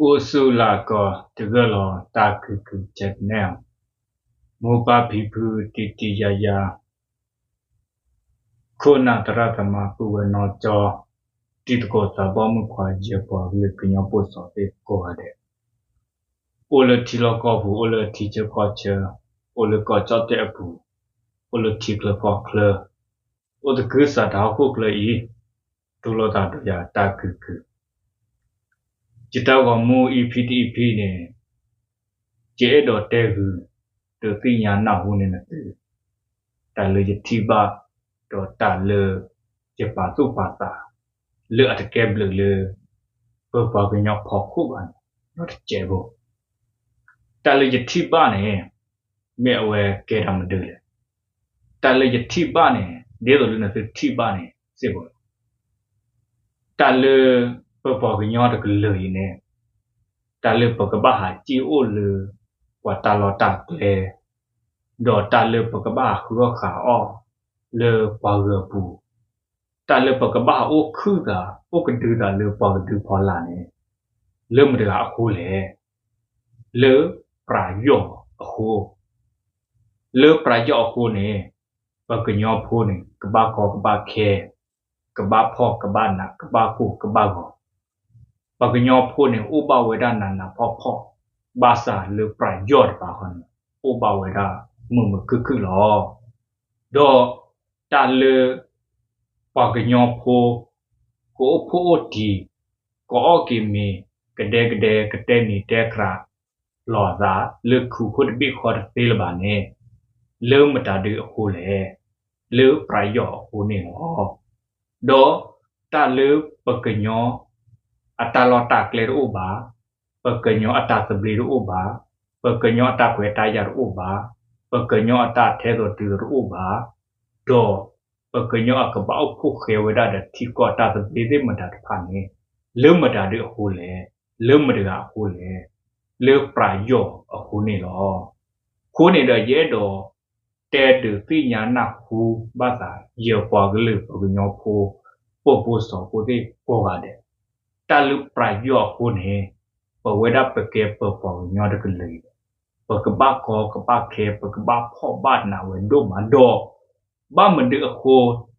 အိၣ်ဆူၣ်လၢကီၢ်တဂၢၢ်လီၤ တၢ်ကုၢ်ကုၢ် Channel, မိၢ်ပၢ်ဖံဖု တံၤတံၤယၤယၤ, ခိၣ်နၢ်သရၣ်သမါ ပုၢ်ဝဲၢ်နီၢ်ကၠီ, တံၤသကိးသးဘီမုၣ်ခွါ ယပှၤကလုာ်ကညီဖိစီၤသ့ၣ်ကိးဂၤဒဲး, အိၣ်လၢထံလီၢ်ကီၢ်ပူၤ အိၣ်လၢထံဆၢကီၢ်ဆၢ, အိၣ်လၢကီၢ်ကၠီၣ်တဲၣ်အပူၤ, အိၣ်လၢထံချၢကီၢ်ချၢ, အိၣ်သကုၤဆးဒးဟီၣ်ခိၣ်ချၢအံၤ, တူၢ်လိာ်သးဒီးယၤတၢ်ကုၢ်ကုၢ် ယတၢ်ဂီၤမူ EP တ EP န့ၣ်, ယအဲၣ်ဒိးတဲဂုာ် ဒုးသ့ၣ်ညါနၢ်ဟူန့ၢ်နသု, တၢ်လၢယထံၣ်ဘၣ်, ဒီးတၢ်လၢယပာ်သူၣ်ပာ်သး လၢအတကဲဘျုးလၢ ပပှၤကညီဖီခိၣ်ဘၣ်န့ၣ် နီတစဲးဖိ, တၢ်လၢယထံၣ်ဘၣ်န့ၣ် မ့ၢ်အဝဲကဲတၢ်မနုၤလဲၣ်. တၢ်လၢယထံၣ်ဘၣ်န့ၣ် ဒ်သိးလၢနသုထံၣ်ဘၣ်န့ၣ်စ့ၢ်ကီးလီၤ. တၢ်လၢပပှၤကညီတကလုာ်အံၤန့ၣ်, တၢ်လၢပကဘၣ်ဟးစံၣ်အိၣ်လၢ ပှၤတၢ်လီၢ်တၢ်ကျဲ, ဒီးတၢ်လၢပကဘၣ်ဟးဃုအီၣ်ဃုအီၣ် လၢပှၤဂၤပူၤ, တၢ်လၢပကဘၣ်ဟးအိၣ်ခုၣ်သး အိၣ်ကဒုသးလၢပှၤကဒုဖီလာ်န့ၣ်, လၢမတၤတဂၤအဃိလဲၣ်. လၢပယီၤအဃိ. လၢပယီၤအဃိန့ၣ်, ပှၤကညီဖိန့ၣ် ကဘၣ်ကီကဘၣ်ခဲ, ကဘၣ်ဖှီၣ်ကဘၣ်နး ကဘၣ်ကိၢ်ကဘၣ်ဂီၤ, ပှၤကညီဖိန့ၣ် အိၣ်ဘၣ်ဝဲဒၣ်နးနးဖှီၣ်ဖှီၣ်, ဘၣ်ဆၣ်လၢပယီၤတပၤဃီန့ၣ် အိၣ်ဘၣ်ဝဲဒၣ်မုာ်မုာ်ခုၣ်ခုၣ်လီၤ. ဒီးတၢ်လၢ ပှၤကညီဖိ ကအိၣ်ဖှိၣ်အိၣ်တံၢ်, ကအီၣ်က့ၤမ့ၤ, ကဒဲကဒဲ ကတဲနံၤတဲကြး လီၤသး လၢခုးခိၣ်တဘ့ၣ်ဃီတသ့လၢၤဘၣ်န့ၣ်, လၢမတၤဒုအဃိလဲၣ်. လၢပယီၤအဃိန့ၣ်လီၤ. ဒီးတၢ်လၢပှၤကညီ အတၢ်လီၢ်တၢ်ကျဲတအိၣ်ဘၣ်, ပှၤကညီအတၢ်သဘျ့တအိၣ်ဘၣ်, ပှၤကညီအတၢ်ခွဲးတၢ်ယာ်တအိၣ်ဘၣ်, ပှၤကညီအတၢ်ထဲသိးတုၤသိးတအိၣ်ဘၣ်, ဒီးပှၤကညီအကဘၣ်အိၣ်ဖှိၣ်ဃဲဝဲဒၣ်ဒီးထံကီၢ်တၢ်သဘျ့သ့ၣ်မတၤတဖၣ်န့ၣ်, လၢမတၤဒုအဃိလဲၣ်, လၢမတၤတဂၤအဃိလဲၣ်, လၢပယီၤအဃိန့ၣ်လီၤ. အဃိန့ၣ်ဒီး ယအဲၣ်ဒိး တဲဒုးသ့ၣ်ညါနၢ်ဟူဘၣ်သး ယပှၤကလုာ်ပှၤကညီဖိ ပိာ်ဖိစီၤဖိသ့ၣ်ကိးဂၤဒဲး, တၢ်လၢပယီၤအဃိန့ၣ်, ပဝဲဒၣ်ပကဲပပှၤကညီတကလုာ်အံၤ, ပကဘၣ်ကီကဘၣ်ခဲ ပကဘၣ်ဖှီၣ်ဘၣ်နးဝဲဒိၣ်မးဒီး, ဘၣ်မနုၤအဃိ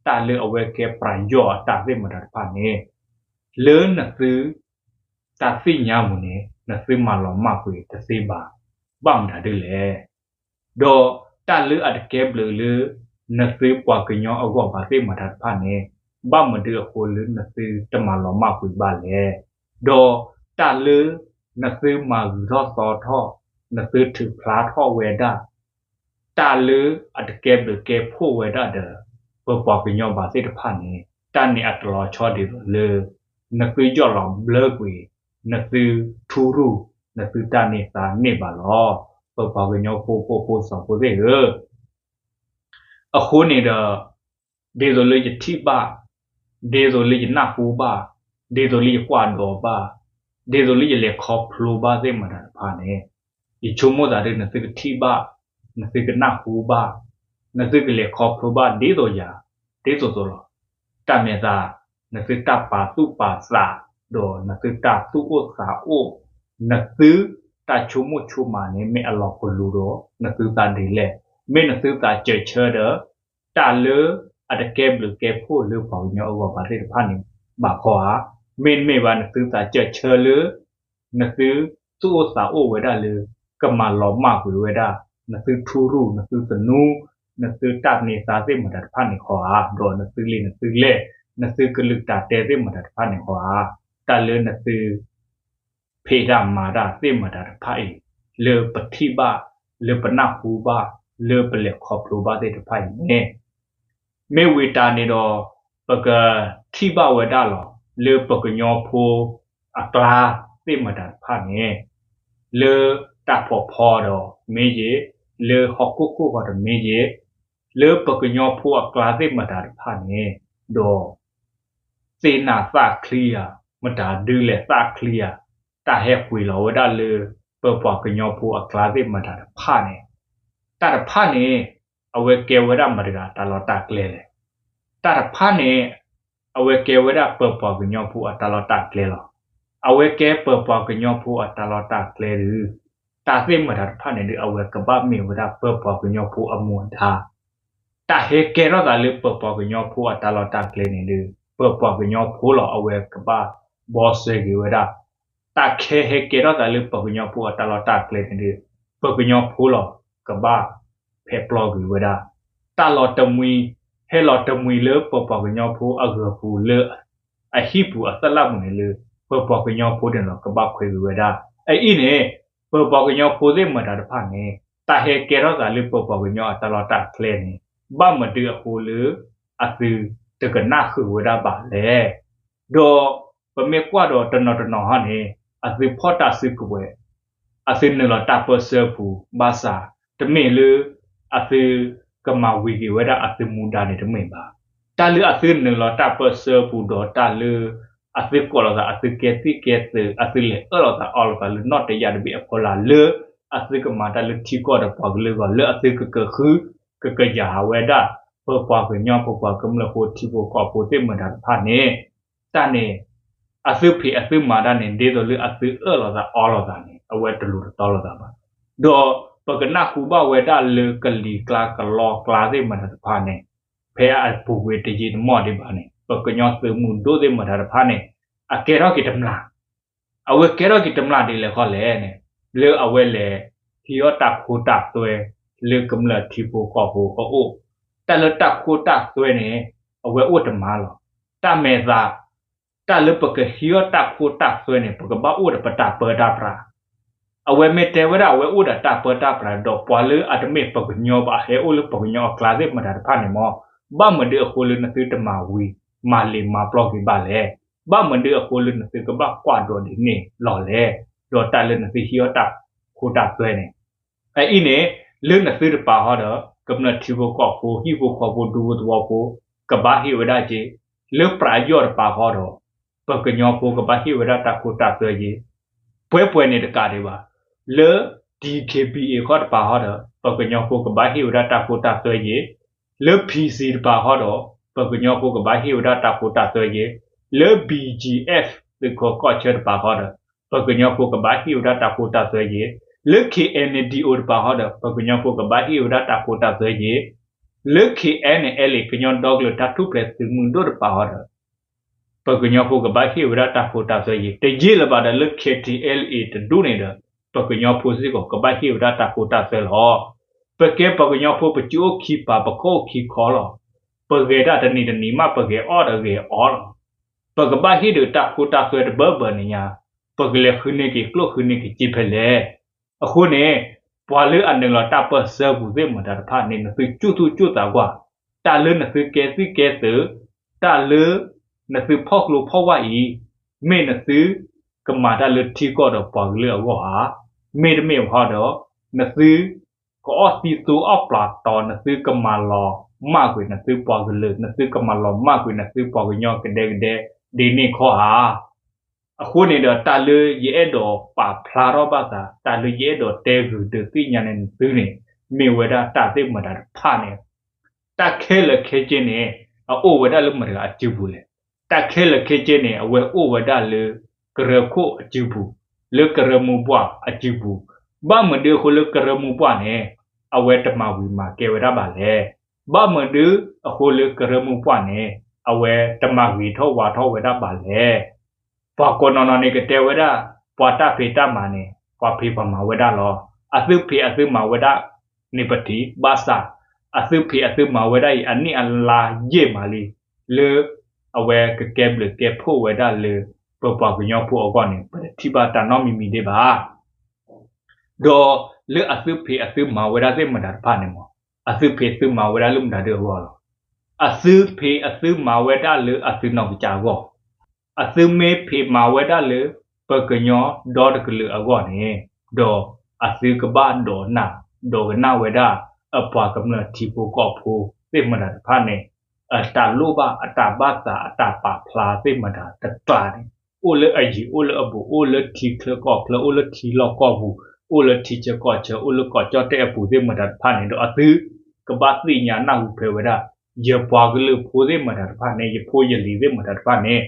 တၢ်လၢအဝဲကဲပယီၤအတၢ်သ့ၣ်မတၤတဖၣ်န့ၣ်, လၢနသု တၢ်သ့ၣ်ညါပူၤန့ၣ် နသုမၤလီၤမၢ်ကွံာ်တသ့ဘၣ်, ဘၣ်မတၤဒ်လဲၣ်. ဒီးတၢ်လၢအတကဲဘျုးလၢ နသုပှၤကညီအဂီၢ်ဘၣ်သ့ၣ်မတၤတဖၣ်န့ၣ်, ဘၣ်မနုၤအဃိလၢနသုတမၤလီၤမၢ်ကွံာ်ဘၣ်လဲၣ်. ဒီးတၢ်လၢနသုမၤဂုၤထီၣ်သီထီၣ်, နသုထုးဖျါထီၣ်ဝဲဒၣ် တၢ်လၢအတကဲဘျုးကဲဖှိၣ်ဝဲဒၣ်ဒီး ပပှၤကညီဘၣ်သ့ၣ်တဖၣ်န့ၣ်, တၢ်န့ၣ်အတလီၤဆီဒ်သိးလၢ နသုယီၢ်လီၤဘျၢကွံာ် နသုထူရူၢ် နသုတၢ်န့ၢ်သါန့ၢ်ဘၣ်လီၤ. ပပှၤကညီဖိပိာ်ဖိစီၤဖိသ့ၣ်ဧၢ, အဃိန့ၣ်ဒီး ဒ်သိးလၢယထံၣ်ဘၣ်, ဒ်သိးလၢယနၢ်ဟူဘၣ်, ဒ်သိးလၢယကွၢ်ဒီးဘၣ်, ဒ်သိးလၢယလဲၤခီဖျိဘၣ်သ့ၣ်မတၤတဖၣ်န့ၣ်, ယဆိကမိၣ်သးဒ်နသုကထံၣ်ဘၣ်, နသုကနၢ်ဟူဘၣ်, နသုကလဲၤခီဖျိဘၣ်ဒ်သိးယၤ, ဒ်သိးသိးလီၤ. တၢ်မဲာ်သး, နသုတၢ်ပာ်သူၣ်ပာ်သး, ဒီးနသုတၢ်သူၣ်အိၣ်သးအိၣ်, နသုတၢ်ဆိကမိၣ်ဆိကမးန့ၣ် မ့ၢ်အလီၤကလူးဒီး နသုသးဒ်လဲၣ်. မ့ၢ်နသုသးစၢၢ်ဆၢဒီး တၢ်လၢအတကဲဘျုးကဲဖှိၣ်လၢပှၤကညီအဂီၢ်ဘၣ်သ့ၣ်တဖၣ်န့ၣ် ဘၣ်ခီဧါ. မ့တမ့ၢ်ဘၣ် နသုသးစၢၢ်ဆၢလၢ နသုသူၣ်အိၣ်သးအိၣ်ဝဲဒၣ်လၢ ကမၤလီၤမၢ်ကွံာ်ဝဲဒၣ် နသုထူရူၢ် နသုသနူ နသုတၢ်န့ၢ်သါသ့ၣ်မတၤတဖၣ်န့ၣ်ခီဧါ. ဒီးနသုလံာ်နသုလဲၢ် နသုကလုၢ်တၢ်တဲသ့ၣ်မတၤတဖၣ်န့ၣ်ခီဧါ. တၢ်လၢနသု ဖံးတၢ်မၤတၢ်သ့ၣ်မတၤတဖၣ်အံၤ လၢပထံၣ်ဘၣ်, လၢပနၢ်ဟူဘၣ်, လၢပလဲၤခီဖျိဘၣ်သ့ၣ်တဖၣ်အံၤန့ၣ်, မ့ၢ်ဝံၤတၢ်န့ၣ်ဒီး ပကထံၣ်ဘၣ်ဝဲဒၣ်လီၤ. လၢပကညီဖိအကျါသ့ၣ်မတၤတဖၣ်န့ၣ်, လၢတၢ်ဖီၣ်ဖီဒီးမ့ၢ်ဂ့ၤ, လၢဟီၣ်ခိၣ်ခိၣ်ဃီဒီးမ့ၢ်ဂ့ၤ, လၢပကညီဖိအကျါသ့ၣ်မတၤတဖၣ်န့ၣ်, ဒီး သ့ၣ်နၢ်သၣ်ချံဧါ, မတၤဒုလဲၣ်သၣ်ချံဧါ, တၢ်ဟဲကွံာ်လီၤဝဲဒၣ်လၢ ပပှၤကညီဖိအကျါသ့ၣ်မတၤတဖၣ်န့ၣ်, တၢ်တဖၣ်န့ၣ် အဝဲကဲဝဲဒၣ်မတၤတဂၤတၢ်လီၢ်တၢ်ကျဲလဲၣ်. တၢ်တဖၣ်န့ၣ် အဝဲကဲဝဲဒၣ်ပပှၤကညီဖိအတၢ်လီၢ်တၢ်ကျဲလီၤ. အဝဲကဲပပှၤကညီဖိအတၢ်လီၢ်တၢ်ကျဲဒီး တၢ်သ့ၣ်မတၤတဖၣ်န့ၣ်ဒီး အဝဲကဘၣ်မ့ၢ်ဝဲဒၣ်ပပှၤကညီဖိအမူအဒါ တၢ်ဟဲကဲထီၣ်သးလၢပပှၤကညီဖိအတၢ်လီၢ်တၢ်ကျဲန့ၣ်ဒီး ပပှၤကညီဖိလီၤ အဝဲကဘၣ်ဘီဆွဲက့ၤဝဲဒၣ်. တၢ်ခဲဟဲကဲထီၣ်သးလၢပှၤကညီဖိအတၢ်လီၢ်တၢ်ကျဲန့ၣ်ဒီး ပှၤကညီဖိလီၤ ကဘၣ်ဖဲးပျီက့ၤဝဲဒၣ်. တၢ်လီၤတမှံၤ ဟဲလီၤတမှံၤလၢပပှၤကညီဖိအဂီၢ်ပူၤလၢ အဟံၣ်ပူၤအသလၣ်ပူၤန့ၣ်လၢ ပပှၤကညီဖိန့ၣ်လီၤ ကဘၣ်ခွဲးက့ၤဝဲဒၣ်. အအံၤန့ၣ် ပပှၤကညီဖိသ့ၣ်မတၤတဖၣ်န့ၣ် တၢ်ဟဲကဲထီၣ်သးလၢပပှၤကညီအတၢ်လီၢ်တၢ်ကျဲန့ၣ် ဘၣ်မနုၤအဃိလၢ အသုတကနၣ်ဃုာ်ဝဲဒၣ်ဘၣ်လဲၣ်. ဒီးပမ့ၢ်ကွၢ်ဒီးတနီၤတနီၤဟီန့ၣ် အသုဖီၣ်တၢ်စုကဝဲၤ အသုနုာ်လီၤတၢ်ပၢၢ်ဆၢပူၤ ဘၣ်ဆၣ် တမ့ၢ်လၢ အသုကမၤဝံၤက့ၤဝဲဒၣ်အသုမူဒါန့ၣ်တမ့ၢ်ဘၣ်. တၢ်လၢအသုနုာ်လီၤတၢ်ပၢၢ်ဆၢပူၤဒီးတၢ်လၢ အသုကိးလီၤသး အသုကဲသံၣ်ကဲသုး အသုလဲၤအၢၣ်လီၤသးအီလီၤသးလၢနီၣ်တယၢ်တဘ့ၣ်အဖီလာ်လၢ အသုကမၤတၢ်လၢထံကီၢ်ဒီးပှၤကလုာ်အဂီၢ် လၢအသုကကဟု ကကယာ်ဝဲဒၣ် ပပှၤကညီ ပပှၤကမျၢၢ်ဖိထံဖိကီၢ်ဖိသ့ၣ်မတၤတဖၣ်န့ၣ် တၢ်န့ၣ် အသုဖံးအသုမၤတၢ်န့ၣ် ဒ်သိးလၢအသုအၢၣ်လီၤသးအီလီၤသးန့ၣ် အဝဲတလိၤတတီလိာ်သးဘၣ်. ဒီးပကနၢ်ဟူဘၣ်ဝဲဒၣ်လၢကလံၤကျါကလီကျါသ့ၣ်မတၤတဖၣ်န့ၣ် ဖဲအပူၤကွံာ်တယံာ်တမီၢ်ဒံးဘၣ်န့ၣ် ပကညီသုးမုၢ်ဒိၣ်သ့ၣ်မတၤတဖၣ်န့ၣ် အကဲထီၣ်က့ၤတမျာ် အဝဲကဲထီၣ်က့ၤတမျာ်ဒ်လဲၣ်ဃီလဲၣ်န့ၣ် လၢအဝဲလဲၤဟံးအီၣ်တၢ်ခိတၢ်သွဲ လၢကမျၢၢ်ထံဖိကီၢ်ဖိအအိၣ်, တၢ်လၢတၢ်ခိတၢ်သွဲန့ၣ် အဝဲအိၣ်တမျာ်လီၤ. တၢ်မဲာ်သး တၢ်လၢပကဟံးအီၣ်တၢ်ခိတၢ်သွဲန့ၣ် ပကဘၣ်အိၣ်ဒီးပတၢ်ပၢတၢ်ပြး အဝဲမ့ၢ်တဲဝဲဒၣ်အဝဲအိၣ်ဒီးတၢ်ပၢတၢ်ပြးဒီး ပှၤလၢအတမ့ၢ်ပှၤကညီဘၣ် အဟဲအိၣ်လၢပှၤကညီအကျါသ့ၣ်မတၤတဖၣ်န့ၣ်မ့ၢ် ဘၣ်မနုၤအဃိလၢနသုတမၤဝံၤ မၤလ့ၤမၤပျီက့ၤဘၣ်လဲၣ်. ဘၣ်မနုၤအဃိလၢနသုကဘၣ်ကွၢ်ဒိးဒ်န့ၣ်လီၤလဲၣ်. ဒီးတၢ်လၢနသုဟံးအီၣ်တၢ်ခိတၢ်သွဲန့ၣ် အအံၤန့ၣ် လၢနသုတပၤဃီဒီး ကမျၢၢ်ထံဖိကီၢ်ဖိ ဟံၣ်ဖိဃီဖိ ဒူဖိသဝီဖိ ကဘၣ်ဟ့ၣ်ဝဲဒၣ်က့ၤ, လၢပယီၤတပၤဃီဒီး ပှၤကညီဖိကဘၣ်ဟ့ၣ်ဝဲဒၣ်တၢ်ခိတၢ်သွဲက့ၤ, ပှဲၤပှဲၤန့ၣ်တကးဒံးဘၣ်, လၢ ဒီး ခီတပၤဃီဒီး ပှၤကညီဖိကဘၣ်ဟ့ၣ်ဝဲဒၣ်တၢ်ခိတၢ်သွဲက့ၤ, လၢ ဖံစံ တပၤဃီဒီး ပှၤကညီဖိကဘၣ်ဟ့ၣ်ဝဲဒၣ်တၢ်ခိတၢ်သွဲက့ၤ, လၢ ဘီ ကၠံ အ့ သုးခိးကီၢ်ဆၢတပၤဃီဒီး ပှၤကညီဖိကဘၣ်ဟ့ၣ်ဝဲဒၣ်တၢ်ခိတၢ်သွဲက့ၤ, လၢ ခ့ၣ်အဲၣ်နဲၣ် ဒံၣ်အိၣ် တပၤဃီဒီး ပှၤကညီဖိကဘၣ်ဟ့ၣ်ဝဲဒၣ်တၢ်ခိတၢ်သွဲက့ၤ, လၢ ခ့ၣ်အဲၣ်နဲၣ် အဲလ့ၣ် ကညီဒီကလုာ်တၢ်ထူၣ်ဖျဲးသုးမုၢ်ဒိၣ်တပၤဃီဒီး ပှၤကညီဖိကဘၣ်ဟ့ၣ်ဝဲဒၣ်တၢ်ခိတၢ်သွဲက့ၤ, တယံာ်လၢၤဘၣ်ဒီးလၢ ခ့ၣ်ထံၣ်အဲလ်အ့ တဒူၣ်န့ၣ်ဒီး ပှၤကညီဖိစ့ၢ်ကီးကဘၣ်ဟ့ၣ်ဝဲဒၣ်တၢ်ခိတၢ်သွဲလီၤ. ပကဲပှၤကညီဖိ ပစုအိၣ်ခံပၤ ပခီၣ်အိၣ်ခံခီလီၤ. ပဂဲၤတၢ်တနံၤတနံၤမး ပဂဲၤအီၣ်ဒီးဂဲၤအီလီၤ. ပကဘၣ်ဟ့ၣ်ဒီးတၢ်ခိတၢ်သွဲတဘၢဘၢန့ၣ်ညါ, ပကလဲၤဃုန့ၢ်က့ၤကျိၣ်ဃုန့ၢ်က့ၤစ့ဖဲလဲၣ်. အဃိန့ၣ် ပှၤလၢအနုာ်လီၤတၢ်ပၢၢ်ဆၢပူၤသ့ၣ်မတၤတဖၣ်န့ၣ် နသုကၠူၣ်သူၣ်ကၠူၣ်သးကွၢ်, တၢ်လၢနသုကဲသွံၣ်ကဲသုး, တၢ်လၢ နသုဖီၣ်ကျိဖီၣ်ဝါအံၤ, မ့ၢ်နသု ကမၤတၢ်လၢထံကီၢ်ဒီးပှၤကလုာ်အဂီၢ်ဧါ, မ့တမ့ၢ်ဘၣ်ဃီဒီး နသု ကအီၣ်သံသိအီၣ်ပျၢ်တီၤ နသုကမၤလီၤမၢ်ကွံာ်နသုပှၤကလုာ် နသုကမၤလီၤမၢ်ကွံာ်နသုပှၤကညီကဒဲကဒဲ ဒ်န့ၣ်ခီဧါ. အဃိန့ၣ်ဒီး တၢ်လၢယအဲၣ်ဒိးပာ်ဖျါထီၣ်ဘၣ်သး တၢ်လၢယအဲၣ်ဒိးတဲဂုာ်ဒုးသ့ၣ်ညါန့ၣ်နသုန့ၣ် မ့ၢ်ဝဲဒၣ်တၢ်သ့ၣ်မတၤတဖၣ်န့ၣ် တၢ်ခဲလၢာ်ခဲဆ့န့ၣ် အအိၣ်ဝဲဒၣ်လၢမတၤတဂၤအစုပူၤလဲၣ်. တၢ်ခဲလၢာ်ခဲဆ့န့ၣ် အဝဲအိၣ်ဝဲဒၣ်လၢ ကရၢခိၣ်အစုပူၤ, လၢကရၢမိၢ်ပှၢ်အစုပူၤ, ဘၣ်မနုၤအဃိလၢကရၢမိၢ်ပှၢ်န့ၣ် အဝဲတမၤဝံၤမၤကဲဝဲဒၣ်ဘၣ်လဲၣ်. ဘၣ်မနုၤအဃိလၢကရၢမိၢ်ပှၢ်န့ၣ် အဝဲတမၤဂ့ၤထီၣ်ဝါထီၣ်ဝဲဒၣ်ဘၣ်လဲၣ်. ပှၤကိးနီၢ်နီၢ်န့ၣ်ကတဲဝဲဒၣ် ပှၤတၢ်ဖံးတၢ်မၤန့ၣ် ပှၤဖံးပှၤမၤဝဲဒၣ်လီၤ. အသုဖံးအသုမၤဝဲဒၣ်န့ၣ်ပထံၣ် ဘၣ်ဆၣ် အသုဖံးအသုမၤဝဲဒၣ်အံၤ အနံၣ်အလါယံာ်မးလံ လၢအဝဲကကဲဘျုးကဲဖှိၣ်ဝဲဒၣ်လၢ ပပှၤကညီဖိအဂီၢ်န့ၣ် ပတထံၣ်ဘၣ်တၢ်နီတမံၤမံၤဒံးဘၣ်. ဒီးလၢအသုဖံးအသုမၤဝဲဒၣ်သ့ၣ်မတၤတဖၣ်န့ၣ်မ့ၢ် အသုဖံးသုမၤဝဲဒၣ်လၢမတၤဒုးအဂီၢ်လီၤ. အသုဖံးအသုမၤဝဲဒၣ်လၢအသုနီၢ်ကစၢ်အဂီၢ်, အသုမ့ၢ်ဖံးမၤဝဲဒၣ်လၢ ပှၤကညီဒီတကလုာ်အဂီၢ်န့ၣ် ဒီးအသုကဘၣ်ဒိးနၢ် ဒိးကနၣ်ဝဲဒၣ် အပှၤကမျၢၢ်ထံဖိကီၢ်ဖိသ့ၣ်မတၤတဖၣ်န့ၣ် အတၢ်လိၣ်ဘၣ် အတၢ်ဘၣ်သး အတၢ်ပာ်ဖျါသ့ၣ်မတၤတကျါန့ၣ် အိၣ်လၢအယံၤ အိၣ်လၢအဘူး အိၣ်လၢထံချၢကီၢ်ချၢ အိၣ်လၢထံလီၢ်ကီၢ်ပူၤ အိၣ်လၢထံဆၢကီၢ်ဆၢ အိၣ်လၢကီၢ်ကၠီၣ်တဲၣ်အပူၤသ့ၣ်မတၤတဖၣ်န့ၣ် ဒီးအသုကဘၣ်သ့ၣ်ညါနၢ်ဟူဖဲဝဲဒၣ် ယပှၤကလုာ်ဖိသ့ၣ်မတၤတဖၣ်န့ၣ် ယဖိယလံၤသ့ၣ်မတၤတဖၣ်န့ၣ်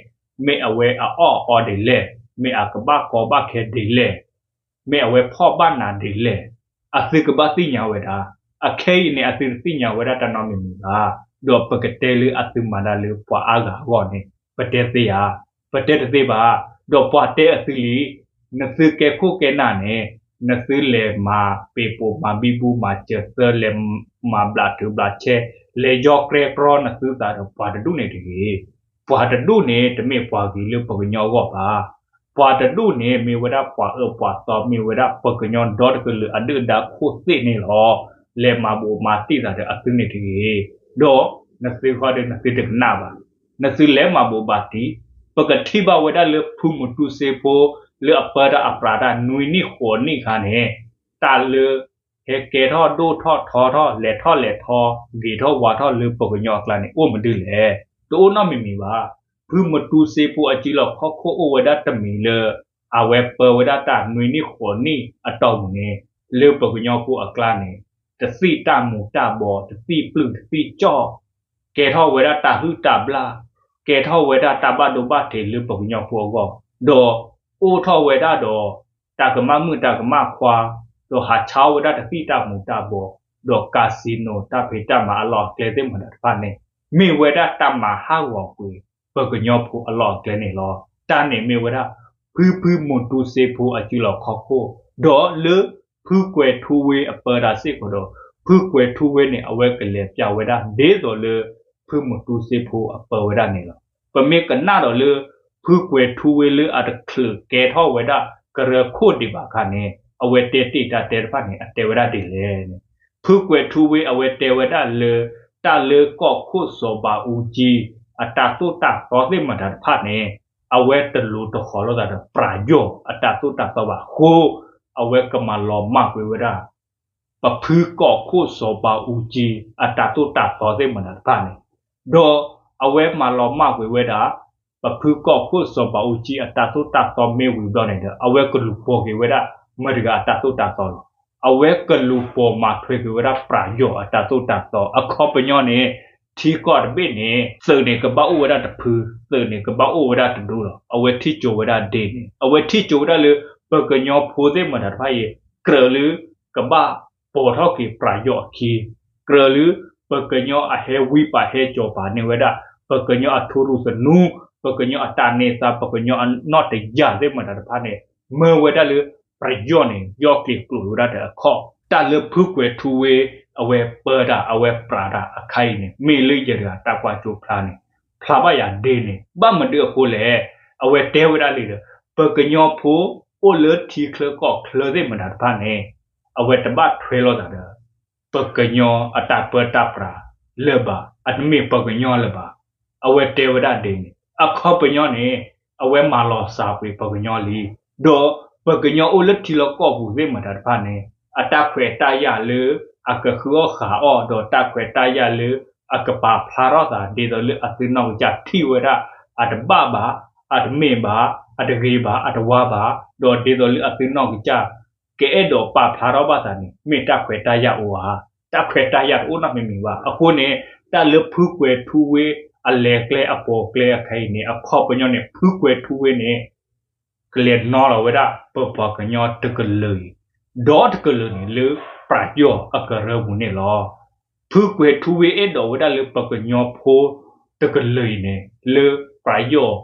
မ့ၢ်အဝဲအအီၣ်အီဒ်လဲၣ်. မ့ၢ်အကဘၣ်ကီဘၣ်ခဲဒ်လဲၣ်, မ့ၢ်အဝဲဖီၣ်ဘၣ်နၤဒ်လဲၣ်, အသုကဘၣ်သ့ၣ်ညါဝဲဒၣ်. အခဲအံၤန့ၣ် အသုတသ့ၣ်ညါဝဲဒၣ်တၢ်နီတမံၤမံၤဘၣ်. ဒီးပကတဲလၢအသုမၤတၢ်လၢပှၤအါဂၤအဂီၢ်န့ၣ် ပတဲသ့ဧါ, ပတဲတသ့ဘၣ်. ဒီးပှၤတဲအသုလံ, နသုကဲခိၣ်ကဲနၢ်န့ၣ် နသုလဲၤမၤပ့ၤပိာ်မၤဘံဘူမၤစၢၤသၢ လဲၤမၤဘျးထုးဘျးဆဲး, လဲၤယီၤကြဲကြီနသုသးဒီးပှၤတဒူၣ်န့ၣ်တဂ့ၤ. ပှၤတဒူၣ်န့ၣ် တမ့ၢ်ပှၤဂ့ၤလၢပကညီအဂီၢ်ဘၣ်. ပှၤတဒူၣ်န့ၣ် မ့ၢ်ဝဲဒၣ်ပှၤအၢပှၤသီ မ့ၢ်ဝဲဒၣ်ပကညီဒီတကလုာ်အဒုၣ်အဒါခိၣ်သ့ၣ်န့ၣ်လီၤ. လဲၤမၤဘိးမၤတံၢ်သးဒီးအသုန့ၣ်တဂ့ၤ. ဒီးနသုဃီဒီးနသုတကနၣ်ဘၣ်. နသုလဲၤမၤဘိးဘၣ်တံၢ်, ပကထံၣ်ဘၣ်ဝဲဒၣ်လၢဖုမူတူစ့ဖိ လၢအပၢတၢ်အပြးတၢ်နွံနံၣ်ဃိးနံၣ်အခါန့ၣ် တၢ်လၢ ဟဲကဲထီၣ်ဒိၣ်ထီၣ်ထီထီၣ် လဲၤထီၣ်လဲၤထီ ဂ့ၤထီၣ်ဝါထီၣ်လၢပကညီအကျါန့ၣ် အိၣ်မနုၤလဲၣ်. တအိၣ်နီတမံၤမံၤဘၣ်. ဖုမူတူစ့ဖိအစုလီၢ်ခီၣ်ခိၣ်အိၣ်ဝဲဒၣ်တမံၤလၢ အဝဲပၢဝဲဒၣ်တၢ်နွံနံၣ်ဃိးနံၣ်အတီၢ်ပူၤန့ၣ် လၢပကညီဖိအကျါန့ၣ် တသံၣ်တၢ်မူၤတၢ်ဘှီး တသံၣ်ပျုၢ်တသံၣ်ကၠီၣ် ကဲထီၣ်ဝဲဒၣ်တၢ်ဟုၣ်တၢ်ဘျၣ်, ကဲထီၣ်ဝဲဒၣ်တၢ်ဘၣ်ဒိဘၣ်ထံးလၢပကညီဖိအဂီၢ်, ဒီးအိၣ်ထီၣ်ဝဲဒၣ်ဒီး တၢ်ကမၣ်မုၣ်တၢ်ကမၣ်ခွါ, ဒီးဟးဆါဝဲဒၣ်တသံၣ်တၢ်မူၤတၢ်ဘှီး, ဒီး casino တၢ်ဖံးတၢ်မၤအလီၢ်အကျဲသ့ၣ်မတၤတဖၣ်န့ၣ် မ့ၢ်ဝဲဒၣ်တၢ်မၤဟးဂီၤကွံာ် ပကညီဖိအလီၢ်အကျဲန့ၣ်လီၤ. တၢ်န့ၣ်မ့ၢ်ဝဲဒၣ် ဖုဖုမူတူစ့ဖိအစုလီၢ်ခီၣ်ခိၣ်, ဒီးလၢ ဖုကွဲၤထူဝ့အပၢတၢ်စ့ၢ်ကီးဒီး ဖုကွဲၤထူဝ့န့ၣ် အဝဲကလဲၤပျးဝဲဒၣ် ဒ်သိးလၢ ဖုမူတူစ့ဖိအပၢဝဲဒၣ်န့ၣ်လီၤ. ပမ့ၢ်ကနၣ်ဒီးလၢ ဖုကွဲၤထူဝ့လၢအတချုးကဲထီၣ်ဝဲဒၣ် ကရၢခိၣ်ဒံးဘၣ်အခါန့ၣ် အဝဲတဲတ့ၢ်တၢ်တဲတဖၣ်န့ၣ် အတဲဝဲဒၣ်ဒ်လဲၣ်န့ၣ်, ဖုကွဲၤထူဝ့အဝဲတဲဝဲဒၣ်လၢ တၢ်လၢကီၢ်ခိၣ်စီၤဘးအူကၠံ အတၢ်သိၣ်တၢ်သီသ့ၣ်မတၤတဖၣ်န့ၣ် အဝဲတလိၤတဃီၤလိာ်သးဒီး ပြးယီၢ်အတၢ်သိၣ်တၢ်သီဘၣ်အဃိ အဝဲကမၤလီၤမၢ်ကွံာ်ဝဲဒၣ် ပဖုကီၢ်ခိၣ်စီၤဘးအူကၠံ အတၢ်သိၣ်တၢ်သီသ့ၣ်မတၤတဖၣ်န့ၣ်, ဒီးအဝဲမၤလီၤမၢ်ကွံာ်ဝဲဒၣ် ပဖုကီၢ်ခိၣ်စီၤဘးအူကၠံ အတၢ်သိၣ်တၢ်သီမ့ၢ်ဝံၤဘျီန့ၣ်ဒီး အဝဲကလူၤပိာ်က့ၤဝဲဒၣ် မတၤတဂၤအတၢ်သိၣ်တၢ်သီလီၤ. အဝဲကလူၤပိာ်မၤထွဲက့ၤဝဲဒၣ် ပြးယီၢ်အတၢ်သိၣ်တၢ်သီ အခီပညီန့ၣ် ထံကီၢ်တဘ့ၣ်န့ၣ် သုးန့ၣ်ကဘၣ်အိၣ်ဝဲဒၣ်တဖု, သုးန့ၣ်ကဘၣ်အိၣ်ဝဲဒၣ်တဒူလီၤ. အဝဲထံၣ်ကၠိဝဲဒၣ်ဒ်န့ၣ် အဝဲထံၣ်ကၠိဝဲဒၣ်လၢ ပကညီဖိသ့ၣ်မတၤတဖၣ်အံၤ ကြၢးလၢ ကဘၣ်ပိာ်ထီၣ်က့ၤပြးယီၢ်အခံ, ကြၢးလၢ ပကညီအဟဲဝံပာ်ဟဲကၠီၤပာ်န့ၢ်ဝဲဒၣ် ပကညီအထူရူၢ်သနူ, ပကညီအတၢ်န့ၢ်သါ, ပကညီအနီၣ်တယၢ်သ့ၣ်မတၤတဖၣ်န့ၣ် မၢဝဲဒၣ်လၢ ပြးယီၢ်န့ၣ် ယီၢ်ကျ့ၤကျိာ်ဝဲဒၣ်ဒီးအခီၣ်, တၢ်လၢဖုကွဲၤထူဝ့ အဝဲပၢတၢ် အဝဲပြးတၢ်အခါအံၤန့ၣ် မ့ၢ်လၢယတဂၤတၢ်ကွၢ်ကၠိဖျါန့ၣ် ဖျါဘၣ်ယၤဒ်န့ၣ် ဘၣ်မနုၤအဃိလဲၣ်. အဝဲတဲဝဲဒၣ်လံဒီး ပကညီဖိအိၣ်လၢထံချၢကီၢ်ချၢသ့ၣ်မတၤတဖၣ်န့ၣ် အဝဲတဘၣ်ထွဲလိာ်သးဒီး ပကညီအတၢ်ပၢတၢ်ပြးလၢၤဘၣ်, အတမ့ၢ်ပှၤကညီလၢၤဘၣ်. အဝဲတဲဝဲဒၣ်ဒ်န့ၣ် အခီပညီန့ၣ် အဝဲမၤလီၤစၢ်ကွံာ်ပှၤကညီလံ, ဒီးပှၤကညီအိၣ်လၢထံလီၢ်ကီၢ်ပူၤသ့ၣ်မတၤတဖၣ်န့ၣ် အတၢ်ခွဲးတၢ်ယာ်လၢ အကဃုအီၣ်ဃုအီၣ် ဒီးတၢ်ခွဲးတၢ်ယာ်လၢ အကပာ်ဖျါထီၣ်သး ဒ်သိးလၢအသုနီၢ်ကစၢ်ထံၣ်ဝဲဒၣ် အတဘၣ်ဘၣ်, အတမ့ၢ်ဘၣ်, အတဂ့ၤဘၣ်, အတဝါဘၣ်, ဒီးဒ်သိးလၢအသုနီၢ်ကစၢ် ကအဲၣ်ဒိးပာ်ဖျါထီၣ်ဘၣ်သးန့ၣ် မ့ၢ်တၢ်ခွဲးတၢ်ယာ်အိၣ်ဧါ. တၢ်ခွဲးတၢ်ယာ်တအိၣ်နီတမံၤမံၤဘၣ်. အဃိန့ၣ် တၢ်လၢဖုကွဲၤထူဝ့အလဲၤကျဲအပိာ်ကျဲအခါအံၤန့ၣ် အခီပညီန့ၣ် ဖုကွဲၤထူဝ့န့ၣ် ကလဲၤနီၤလီၤဝဲဒၣ် ပပှၤကညီတကလုာ်အံၤ ဒီတကလုာ်န့ၣ် လၢပြးယီၢ်အကရၢပူၤန့ၣ်လီၤ. ဖုကွဲၤထူဝ့အဲၣ်ဒိးဝဲဒၣ်လၢပှၤကညီဖိတကလုာ်အံၤန့ၣ် လၢပြးယီၢ်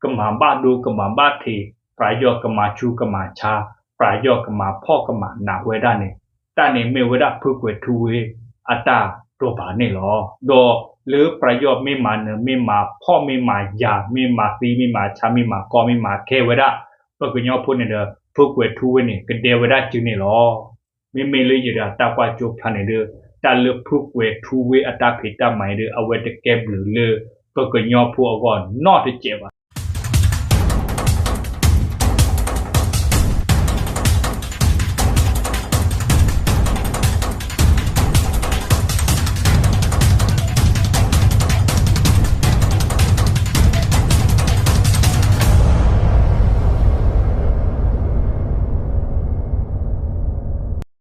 ကမၤဘၣ်ဒိကမၤဘၣ်ထံး, ပြးယီၢ်ကမၤဆူးကမၤဆါ, ပြးယီၢ်ကမၤဖှီၣ်ကမၤနးဝဲဒၣ်န့ၣ် တၢ်န့ၣ်မ့ၢ်ဝဲဒၣ်ဖုကွဲၤထူဝ့အတၢ်တိာ်ပာ်န့ၣ်လီၤ. ဒီးလၢပြးယီၢ်မ့ၢ်မၤနၢၤ မ့ၢ်မၤဖှီၣ် မ့ၢ်မၤယာ် မ့ၢ်မၤသံ မ့ၢ်မၤဆါ မ့ၢ်မၤကီ မ့ၢ်မၤခဲဝဲဒၣ် ပှၤကညီဖိန့ၣ်ဒီး ဖုကွဲၤထူဝ့န့ၣ် ကဒဲဝဲဒၣ်စုန့ၣ်လီၤ. မ့မ့ၢ်လၢယတၢ်ကွၢ်ကၠိဖျါန့ၣ်ဒီး တၢ်လၢဖုကွဲၤထူဝ့အတၢ်ဖံးတၢ်မၤအံၤဒီး အဝဲတကဲဘျုးလၢ ပှၤကညီဖိအဂီၢ်နီတစဲးဘၣ်.